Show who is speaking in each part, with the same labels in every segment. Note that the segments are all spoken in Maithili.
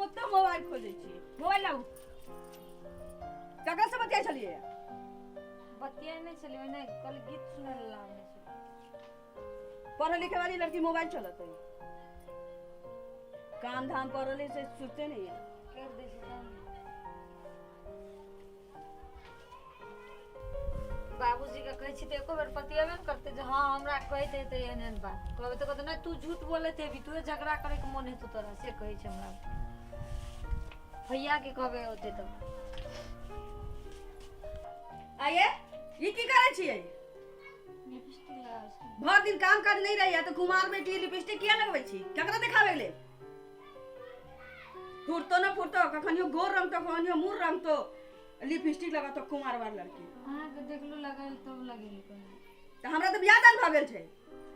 Speaker 1: ओतऽ मोबाइल खोजै छियै। मोबाइल लाबू। ककरा से बतियाइ छलियै?
Speaker 2: बतियाइ नहि छलियै, ओहिना कल गीत सुनै लए लाबने छलियै।
Speaker 1: पढ़े लिखे वाली लड़की मोबाइल चलत है, काम धाम पढ़ल से सोचते नहीं है।
Speaker 2: कर दै छै तहन। बाबूजी के कहै छी तऽ एको बेर पतियेबे ने करतै जे हँ हमरा कहैत हेतै एहन एहन बात। कहबै तऽ कहतै, नहि तू झूठ बोलैत हेबी, तूहे झगड़ा करैके मोन हेतौ तोरा, से कहै छै हमरा। भैया के कहबै ओते तऽ।
Speaker 1: आइए, ई की करै छियै?
Speaker 2: लिपस्टिक लगाबै छी।
Speaker 1: भर दिन काम काज नहीं रही तो कुमार बेटी लिपस्टिक किया लगबै छी? ककरा देखाबै ले? फुरतो न फुरतो, कखनियो गोर रंगतो, कखनियो मुँह रंगतो, लिपस्टिक लगतो कुमार बार लड़की।
Speaker 2: अहाँके देखलू लगल तब लगेलू कनी।
Speaker 1: तऽ हमरा तऽ बियाह दान भऽ गेल छै,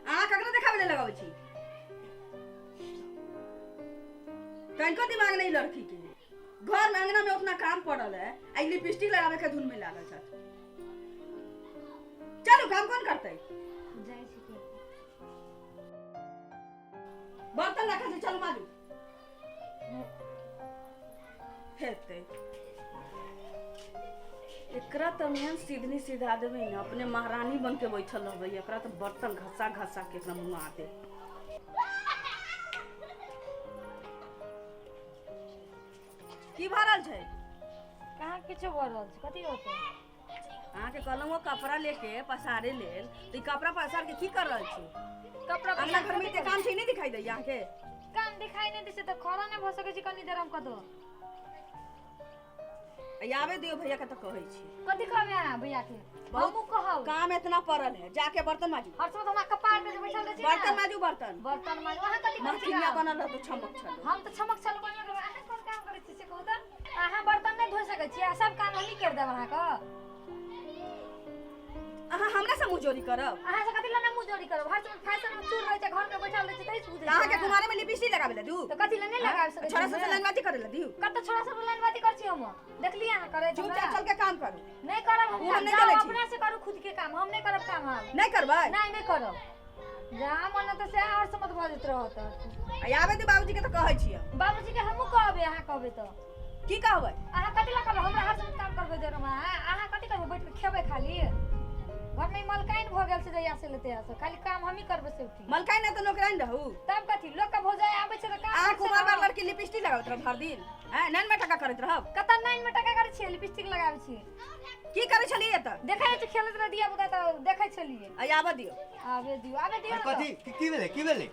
Speaker 1: अहाँ ककरा देखाबै ले लगाबै छी? तनिको दिमाग नहीं लड़की के। घर में अंगना में उतना काम पड़ल है आ ई लिपस्टिक लगावे के धुन में लागल छथि। चलू, काम कौन करतै?
Speaker 2: जाइ छी करतै।
Speaker 1: बर्तन रखल छै, चलू माजू। हेतै एकरा तऽ मेन सीधनी सीधा देबै ने, अपने महारानी बन के बैठल रहबै। एकरा तऽ बर्तन घसा घसा के एकरा मुआ दे। की भऽ रहल छै?
Speaker 2: कहाँ किछो भऽ रहल छै, कथी होतै?
Speaker 1: अहाँके कहलहुँ कपड़ा लेके पसारे लेल, तऽ ई कपड़ा पसार के की कर रहल छी?
Speaker 2: कपड़ा
Speaker 1: अंगना घर में एते काम छै, नहि दिखाई दैया अहाँके?
Speaker 2: काम दिखाई नहि दै छै तऽ खड़ा नहि भऽ सकै छी कनी देर हम कतौ?
Speaker 1: आबे दियौ भैया के तऽ कहै छी।
Speaker 2: कथी कहबै अहाँ भैया के? हमहूँ कहब।
Speaker 1: काम इतना पड़ल है, जाके बर्तन माजू।
Speaker 2: हर समय तऽ हमरा कपार पे जे बैठल रहै छी।
Speaker 1: बर्तन माजू, बर्तन।
Speaker 2: बर्तन माजू? अहाँ कथी करै छी?
Speaker 1: मखिनिया बनल रहतो छमक छलो।
Speaker 2: हम तऽ छमक छलो बनबे करबै। अहाँ कोन काम करै छी से कहू तऽ? अहाँ बर्तन नहि धो सकै छी आ सब काम हमही करि देब अहाँके?
Speaker 1: अहाँ हमरा से मुँह जोरी करब?
Speaker 2: अहाँ से कथी लए मुँह जोरी करब? हर समय फैशन में चूर रहै छै, घर में बैठल रहै छै, तै से बुझै
Speaker 1: तऽ अहाँके कुमारे में लिपस्टिक लगाबे ला दू?
Speaker 2: तऽ कथी लए नहि लगाबि सकै?
Speaker 1: छोरा सबसे लाइनबाजी करे ला दियौ?
Speaker 2: कतऽ छोरा सब लाइनबाजी करै छी हम? देखलियै अहाँ करै?
Speaker 1: चुपचाप चल के काम करू।
Speaker 2: नहि करब हम
Speaker 1: ओ हम
Speaker 2: काम।
Speaker 1: नहि
Speaker 2: जाउ
Speaker 1: जनै छी।
Speaker 2: अपना से करू खुद के काम, हम नहि करब काम आब।
Speaker 1: नहि करबै?
Speaker 2: नहि, नहि करब। जहाँ मन तऽ सएह हर समय बजैत रहत।
Speaker 1: आ आबे दे बाबूजी के तऽ कहै छियै।
Speaker 2: बाबूजी के हमहूँ कहबै, अहाँ कहबै तऽ।
Speaker 1: की कहबै?
Speaker 2: अहाँ कथी लए कहबै? हमरा हर समय काम करबै देर में अहाँ कथी करबै? बैठ के खेबै खाली? घर में मलकाइन भऽ गेल छै जहिया से लेते से खाली काम हमही करबै सेफ्टी।
Speaker 1: मलकाइन नहि तऽ नौकराइन रहू।
Speaker 2: तब कथी? लोक के भौजाई आबै छै तऽ काम
Speaker 1: अहाँ
Speaker 2: करै छै
Speaker 1: कुमार
Speaker 2: ने।
Speaker 1: बार लड़की लिपस्टिक लगाबैत रहब भरि दिन, हैं? नैन में टका करैत रहब।
Speaker 2: कतऽ नाइन में टका करै छियै, लिपस्टिक लगाबै छियै?
Speaker 1: की करै छलियै एतऽ?
Speaker 2: देखै छियै खेलैत रह धिया पुता तऽ देखै छलियै।
Speaker 1: आ आबऽ दियौ।
Speaker 2: आबे दियौ, आबे दियौ ने।
Speaker 3: कथी की भेलै, की भेलै?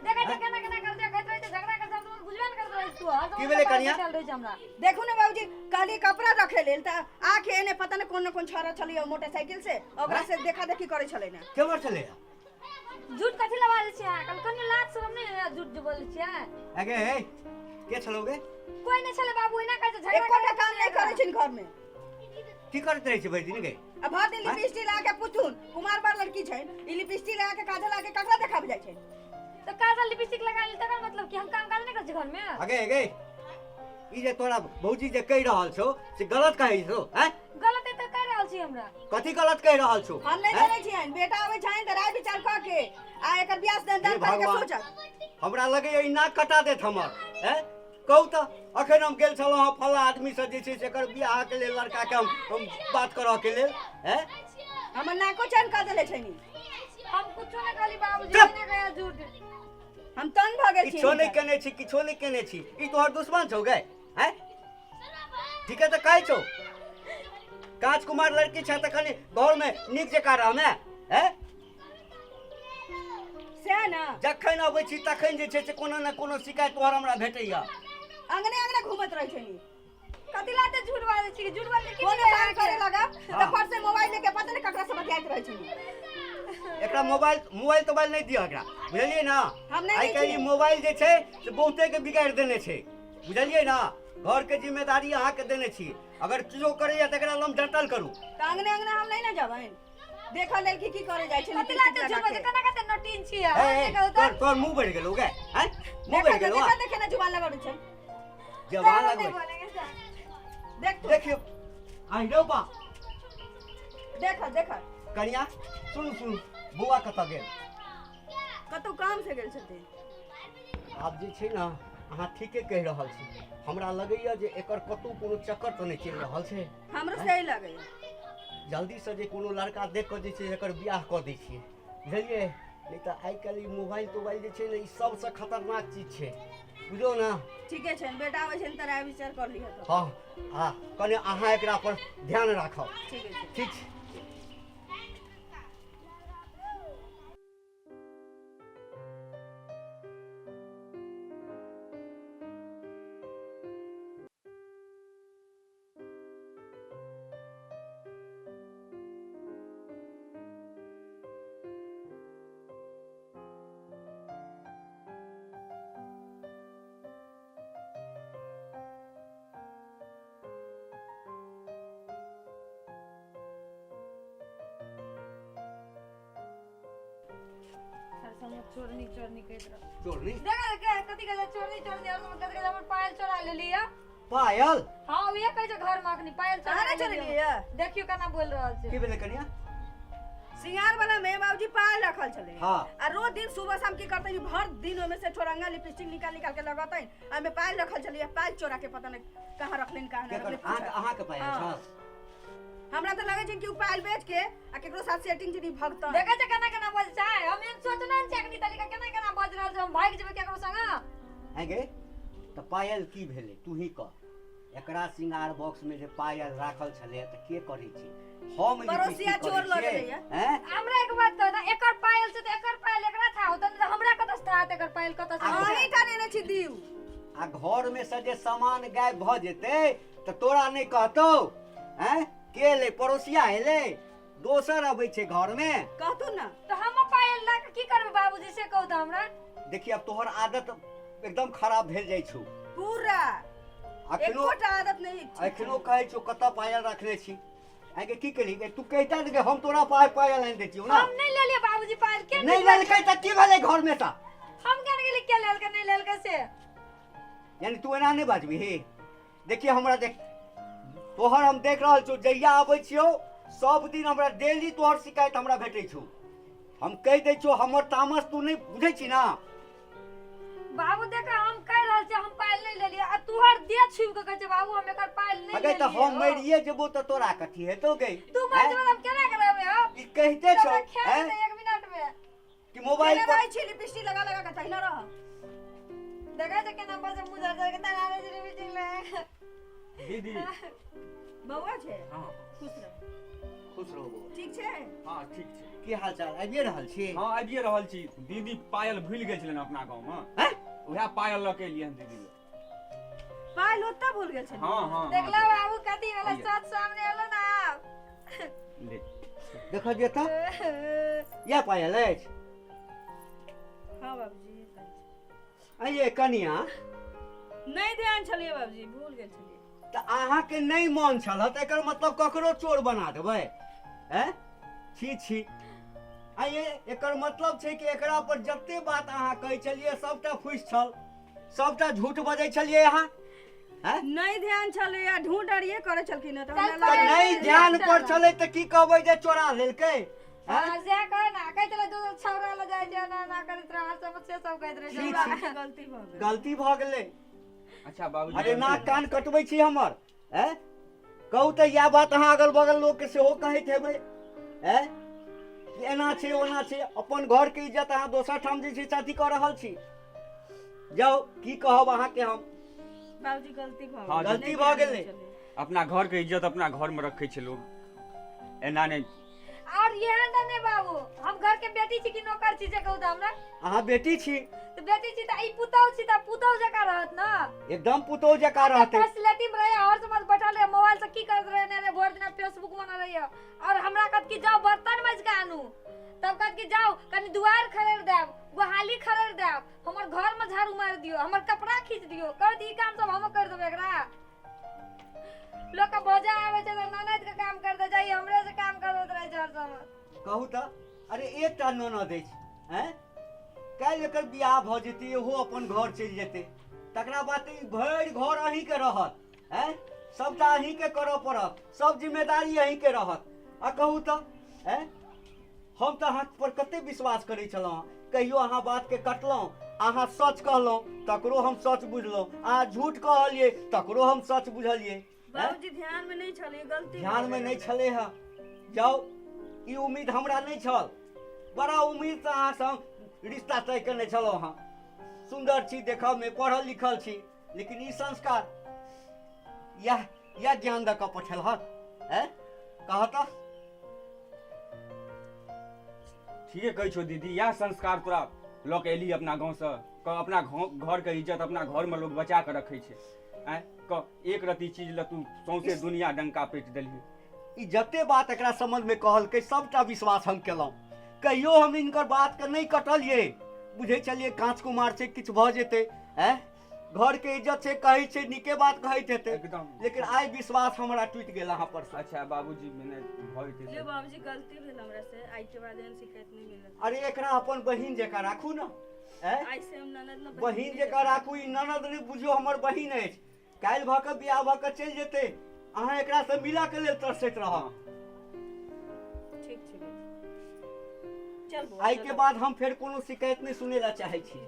Speaker 2: देखै छियै केना केना कर देखैत रहै छै, झगड़ा कर सब बुझबे ने करैत रहै तू हर
Speaker 3: की भेलै कनिया?
Speaker 2: बैठल रहै छै हमरा।
Speaker 1: देखू ने बाबूजी, कहलियै कपड़ा रखे लेल तऽ आके एने पता नहि कोन ने कोन छोरा छलै मोटरसाइकिल से, ओकरा से देखा देखी करै छलै ने।
Speaker 3: केम्हर छलै?
Speaker 2: झूठ कथी लए बाजै छियै अहाँ? कल कनि लाज शरम नहि होइए झूठ जे बोलै छियै?
Speaker 3: अगे हे, के छलौ गे?
Speaker 2: कोइ नहि छलै बाबू, एना कहै छै झगड़ा
Speaker 1: एकोटा
Speaker 2: करै
Speaker 1: काम नहि करै छै घर में।
Speaker 3: की करैत रहै छै भरि दिन गे?
Speaker 1: आ भरि दिन लिपस्टिक लगा के, पूछून, कुमार बार लड़की छै, ई लिपस्टिक लगा के, काजल लगा के ककरा देखाबे जाइ छै?
Speaker 2: तऽ काजल लिपस्टिक लगा लेल तकर मतलब कि हम काम काज नहि करै छी घरमे?
Speaker 3: अगे गे, ई जे तोरा भौजी जे कहि रहल छौ से गलत कहै छौ, हैं?
Speaker 2: गलत है तऽ कहि रहल छी हमरा।
Speaker 3: कथी गलत कहि रहल छौ?
Speaker 1: हम नहि
Speaker 3: हैं?
Speaker 1: जनै छियनि, बेटा आबै छनि तऽ राय विचार कऽ के आ एकर बियाह दान
Speaker 3: हे
Speaker 1: करे के
Speaker 3: भगवान।
Speaker 1: सोचत।
Speaker 3: हमरा लगैए ई नाक कटा देत हमर। हैं, कहू तऽ, अखन हम गेल छलहुँ हँ फल्लाँ आदमीसँ जे छै से एकर बियाहके लेल लड़काके हम बात करऽके लेल, हैं?
Speaker 1: हमर नाको चैन कऽ देले छनि।
Speaker 2: हम कुछो नहि कहली बाबूजी।
Speaker 3: चुप।
Speaker 2: एना कहिया झूठ।
Speaker 1: हम तंग भऽ गेल छी
Speaker 3: किछो नहि
Speaker 1: हिनकर।
Speaker 3: केने छी, किछो नहि केने छी। ई तोहर दुश्मन छौ गे? हैं, ठीक है तऽ कहै छौ, काँच कुमार लड़की छै तऽ कनि घरमे नीक जकाँ रहमे, हैं?
Speaker 1: सएह ने।
Speaker 3: जखन अबै छी तखन जे छै से कोनो ने कोनो शिकायत तोहर हमरा भेटैया।
Speaker 1: अंगने अंगने घूमैत रहै छनि।
Speaker 2: कथी ला तऽ झूठ बाजै छी? झूठ बाजै की?
Speaker 1: कोनो काम करे लगब तऽ फट से मोबाइल लेके पता नहि ककरा से बतियाइत रहै छनि।
Speaker 3: एकरा मोबाइल मोबाइल तोबाइल नहि दिअ एकरा, बुझलियै ने?
Speaker 1: हम नहि
Speaker 3: आइ
Speaker 1: दै
Speaker 3: काल्हि ई
Speaker 1: छियै।
Speaker 3: मोबाइल जे छै से बहुते के बिगाड़ि देने छै, बुझलियै ने? घरके जिम्मेदारी अहाँके देने छी, अगर किछो करैया तऽ एकरा लम डटल करू।
Speaker 1: तऽ अंगने अंगने हम नहि ने जेबनि देखऽ लेल कि की करे जाइ छै
Speaker 2: कथी ला
Speaker 1: लिपस्टिक
Speaker 2: तऽ झूठ
Speaker 1: लगा
Speaker 2: बाजै
Speaker 1: के।
Speaker 2: केना कते नटीन छी
Speaker 3: ए,
Speaker 2: अहाँ
Speaker 3: ए,
Speaker 2: से कहू
Speaker 3: तोहर
Speaker 2: तऽ।
Speaker 3: तोहर मुँह बढ़ि गेलौ गे, हैं? मुँह
Speaker 1: देखऽ
Speaker 3: बढ़ि गेलौ?
Speaker 1: देखऽ, देखे ने जुबान लगबै छै।
Speaker 3: जवान
Speaker 2: नहीं
Speaker 3: लगबै।
Speaker 2: बोलेंगे सर।
Speaker 1: देख तू।
Speaker 3: देखियौ, आहि रौ बा।
Speaker 1: देख देख।
Speaker 3: कनिया, सुनू सुनू, बौआ कतऽ गेल?
Speaker 1: कतहु काम से गेल छथिन।
Speaker 3: आब जे छै ने, अहाँ ठीके कहि रहल छी। हमरा लगैया जे एकर कतौ कोनो चक्कर तऽ नहि चलि रहल छै।
Speaker 1: हमरो सही लगैया।
Speaker 3: जल्दीसँ जे कोनो लड़का देख कऽ जे छै एकर बियाह कऽ दै छियै, बुझलियै? नहि तऽ आइ काल्हि ई मोबाइल तोबाइल जे छै ने, ई सबसँ खतरनाक चीज छै, बुझलहुँ ने?
Speaker 1: ठीके छै, बेटा आबै छै तऽ राय विचार कर लिहऽ।
Speaker 3: हँ, आ कनि अहाँ एकरा पर ध्यान राखब।
Speaker 1: ठीक छै।
Speaker 3: ठीक छै।
Speaker 2: चोरनी चोरनी कहैत रह।
Speaker 3: चोरनी?
Speaker 2: देख देख, कथी कहै छै, चोरनी चोरनी। और कथी कहै छै, हमर पायल चोरा लेली है।
Speaker 3: पायल?
Speaker 2: हाँ, उहे कहै छै घर में अखनी पायल चोरा
Speaker 1: अहाँ नहि
Speaker 2: लेली।
Speaker 1: चोरेलियै
Speaker 2: है। देखियो केना बोल रहल छै।
Speaker 3: की भेलै कनिया?
Speaker 1: सिंगार वाला में बाबूजी पायल रखल छलै।
Speaker 3: हाँ।
Speaker 1: आ रोज दिन सुबह शाम की करते, भर दिन ओमे से छोरंगा लिपस्टिक निकाल निकाल के लगतै। आ ओमे पायल रखल छलै, पायल चोरा के पता नहीं कहाँ रखलिन, कहाँ नहीं
Speaker 3: केकर?
Speaker 1: रखलिन।
Speaker 3: अहाँके, अहाँके पायल?
Speaker 1: हाँ।
Speaker 3: छल।
Speaker 1: हमरा तऽ लगै छै कि उ पायल बेच के आ केकरो साथ सेटिंग छै भगतन।
Speaker 2: देखै छै केना केना बजै छै। हम एहन सोचने नहि छियै अखनी तलिका केना केना बाजि रहल छै। हम भागि जेबै केकरो संग?
Speaker 3: आँय गे, तऽ पायल की भेलै, तू ही कह। एकरा सिंगार बॉक्स में जे पायल राखल छलै तऽ के करै छै? हम
Speaker 1: पड़ोसिया
Speaker 3: लिपस्टिक
Speaker 1: चोर
Speaker 3: करै
Speaker 1: लऽ
Speaker 3: छियै?
Speaker 1: गेलैया।
Speaker 3: हैं?
Speaker 2: हमरा एक बात कह, एकर पायल छै तऽ एकर पायल एकरा था होतै, नहि तऽ हमरा कतऽ से था होतै? एकर पायल कतऽ से?
Speaker 1: अहीं टा नेने छी दीव।
Speaker 3: आ घर में से जे सामान गायब भऽ जेतै तऽ तोरा नहि कहतौ? हैं, के एलै? पड़ोसिया एलै? दोसर अबै छै घर में?
Speaker 1: कहतू ना।
Speaker 2: तऽ हम पायल लऽ कऽ की करबै बाबूजी, से कहू तऽ हमरा।
Speaker 3: देखिए, अब तोहर आदत एकदम खराब भेल जाइ छौ।
Speaker 1: पूरा।
Speaker 3: अखनो
Speaker 1: एकोटा आदत नहीं ठीक छै।
Speaker 3: अखनो कहै छौ कतऽ पायल रखने छी। आगे की केली गे? तू कहिता ने कि हम तोरा पाय पायल आनि दैतियौ ना।
Speaker 2: हम नहि लेलियै बाबूजी पायल। के
Speaker 3: नहि लेलकै तऽ की भेलै घर में सँ?
Speaker 2: हम केना गेली के लेलकै नहि लेलकै से।
Speaker 3: यानी तू एना नहि बाजबही। देखिए, हमरा देख, तोहर हम देख रहल छौ, जहिया आबै छियौ सब दिन हमरा डेली तोहर शिकायत हमरा भेटै छौ। हम कहि दै छियौ, हमर तामस तू नहि बुझै छी ना।
Speaker 2: बाबू देख, हम कहि रहल छियै हम पायल नहि लेलियै आ तोहर देह छुबि कऽ कहै छै बाबू, हम एकर पायल नहि
Speaker 3: अगे तऽ
Speaker 2: लेलियै।
Speaker 3: हम मरिए जेबो तऽ तोरा कथी हेतौ गे?
Speaker 2: तू मरि जेबे तऽ हम केना के रहबै? हम
Speaker 3: ई कहिते छौ
Speaker 2: तोरा खेल
Speaker 3: हैं?
Speaker 2: देतै एक मिनट में।
Speaker 3: कि मोबाइल
Speaker 1: केना
Speaker 3: पर
Speaker 1: रहै छी लिपस्टिक लगा लगा के, तहिना रह।
Speaker 2: देखै छै केना बजे मुँह जर जर के तना रहै छै लिपस्टिक लगा।
Speaker 4: दीदी।
Speaker 1: बौआ छै?
Speaker 4: हाँ।
Speaker 1: खुश रह।
Speaker 3: खुश रहू बौआ।
Speaker 1: ठीक छै?
Speaker 4: हाँ, ठीक छै।
Speaker 3: की हाल चाल? आबिए रहल छी?
Speaker 4: हाँ, आबिए रहल छी। दीदी पायल भूलि गेल छलनि अपना गाँव में।
Speaker 3: हैं?
Speaker 4: उएह पायल लऽ के एलियै हन दीदी लग।
Speaker 1: पायल ओतऽ भूल गेल छलै?
Speaker 4: हाँ हाँ।
Speaker 2: देखला बाबू, कथी वाला
Speaker 4: आइए।
Speaker 2: सच सामने एलो ना आब।
Speaker 4: ले।
Speaker 3: देखऽ दिअ तऽ, इएह पायल अछि?
Speaker 1: हाँ बाबूजी, ये पायल छै।
Speaker 3: आइए कनिया।
Speaker 1: नहि ध्यान छलियै बाबूजी, भूल गेल छलियै।
Speaker 3: तऽ अहाँके नहि मन छल तऽ एकर मतलब ककरो चोर बना देबै? हैं, छी छी। आइए, एकर मतलब छै कि एकरा पर जते बात अहाँ कहै छलियै सबटा फूसि छल, सबटा झूठ बजै छलियै अहाँ, हैं?
Speaker 1: नहि ध्यान छलैया, ढूंढ अरिये करै छलखिन हँ, तऽ
Speaker 2: चल
Speaker 1: हमरा
Speaker 3: तऽ
Speaker 1: लागल।
Speaker 3: नहि ध्यान पर छलै तऽ की कहबै जे चोरा लेलकै? हैं?
Speaker 2: हाँ, से कहे ना, कहै छलै दू छौड़ा लऽ जाइ छै, एना एना करैत रहै सब, से सब कहैत रहै
Speaker 3: छी,
Speaker 2: छै।
Speaker 3: छी।
Speaker 1: गलती भऽ गेल।
Speaker 3: गलती भऽ गेलै।
Speaker 4: अच्छा बाबूजी।
Speaker 3: अरे, नाक कान कटबै छी हमर? हैं, कहू तऽ, इएह बात अहाँ अगल बगल लोकके सेहो कहैत हेबै, हैं, कि एना छै ओना छै? अपन घरके इज्जत अहाँ दोसर ठाम जे छै से अथी कऽ रहल छी। जाउ, की कहब अहाँके हम।
Speaker 1: बाबूजी, गलती भऽ
Speaker 4: हाँ,
Speaker 1: गेल।
Speaker 3: गलती
Speaker 1: नहि
Speaker 3: भऽ
Speaker 1: ध्यान
Speaker 3: गेलै।
Speaker 1: छलै।
Speaker 4: अपना घर के इज्जत अपना घर में रखे छै लोग, एना नहि।
Speaker 2: और एहन तऽ नहि बाबू, हम घर के बेटी छी कि नौकर छी, से कहू तऽ हमरा।
Speaker 3: अहाँ बेटी छी।
Speaker 2: तऽ बेटी छी तऽ ई पुतहु छी तऽ पुतहु जकाँ रहत ना।
Speaker 3: एकदम पुतहु जकाँ रहतै।
Speaker 2: फैसिलिटी में रहे, हर समय बैठल रहे, मोबाइल से की करैत रहे ने रहे, भरि दिना फेसबुक में न रहे। और हमरा कहत कि जाओ बर्तन माजि के आनू, तब कहत कि जाओ कनि दुआरि खड़ेर देब, गोहाली खड़ेर देब, हमर घर में झाड़ू मारि दियौ, हमर कपड़ा खींच दियौ। कहत ई काम सब हम कर देबै एकरा? लोक के भौजा आबै छै तऽ ननैद के काम कर दे जाइए, हमरे से काम करबैत रहै छै हर समय।
Speaker 3: कहू तऽ, अरे एकटा ननद अछि, हैं, काल्हि एकर बियाह भऽ जेतै, इहो अपन घर चलि जेतै, तकरा बाद तऽ ई भरि घर अहीँके रहत, हैं, सबटा अहीँके करऽ पड़त, सब जिम्मेदारी अहीँके रहत। आ कहू तऽ, हैं, हम तऽ अहाँ पर कते विश्वास करै छलहुँ, कहियो अहाँ बातके कटलहुँ? अहाँ सच कहलहुँ तकरो हम सच बुझलहुँ, अहाँ झूठ कहलियै तकरो हम सच बुझलियै।
Speaker 1: बाबूजी ध्यान में नहीं छलै, गलती
Speaker 3: ध्यान में नहीं छलै हँ। जाउ, ई उम्मीद हमरा नहीं छल। बड़ा उम्मीद से अहाँ से रिश्ता तय केने छलहुँ हँ। सुन्दर छी देखऽमे, पढ़ल लिखल छी, लेकिन ई संस्कार इएह इएह ज्ञान दऽ कऽ पठेलहक? हैं, कह तऽ।
Speaker 4: ठीके कहै छौ दीदी, इएह संस्कार तोरा लऽ के एली अपना गाँवसँ। कह, अपना घरके इज्जत अपना घरमे लोक बचा कऽ रखै छै। आँय कह, एक रत्ती चीज लए तू सौंसे दुनिया डंका पीट देलही।
Speaker 3: ई जते बात एकरा सम्बन्धमे कहलकै सबटा विश्वास हम केलहुँ। कहियो हम हिनकर बातके नहि कटलियै। बुझै छलियै काँच कुमार छै, किछु भऽ जेतै। आँय, घरके इज्जत छै, कहै छै नीके बात कहैत हेतै
Speaker 4: एकदम।
Speaker 3: लेकिन आइ विश्वास हमरा टूटि गेल अहाँ पर से।
Speaker 4: अच्छा बाबूजी, मने भऽ जेतै।
Speaker 1: लियो बाबूजी, गलती भेल हमरा से, आइ के बाद एहन शिकायत नहीं मिलत।
Speaker 3: अरे एकरा अपन बहिन जकाँ राखू ने। आँय,
Speaker 1: आइ से हम ननद न
Speaker 3: बहिन जकाँ राखू। ई ननद नहि बुझियौ, हमर बहिन अछि। काल्हि भऽ कऽ बियाह भऽ कऽ चलि जेतै, अहाँ एकरासँ मिलऽके लेल तरसैत रहब।
Speaker 1: ठीक छै, चल बौआ,
Speaker 3: आइ के
Speaker 1: चल।
Speaker 3: बाद हम फेर कोनो शिकायत नहि सुनै लए चाहै छी।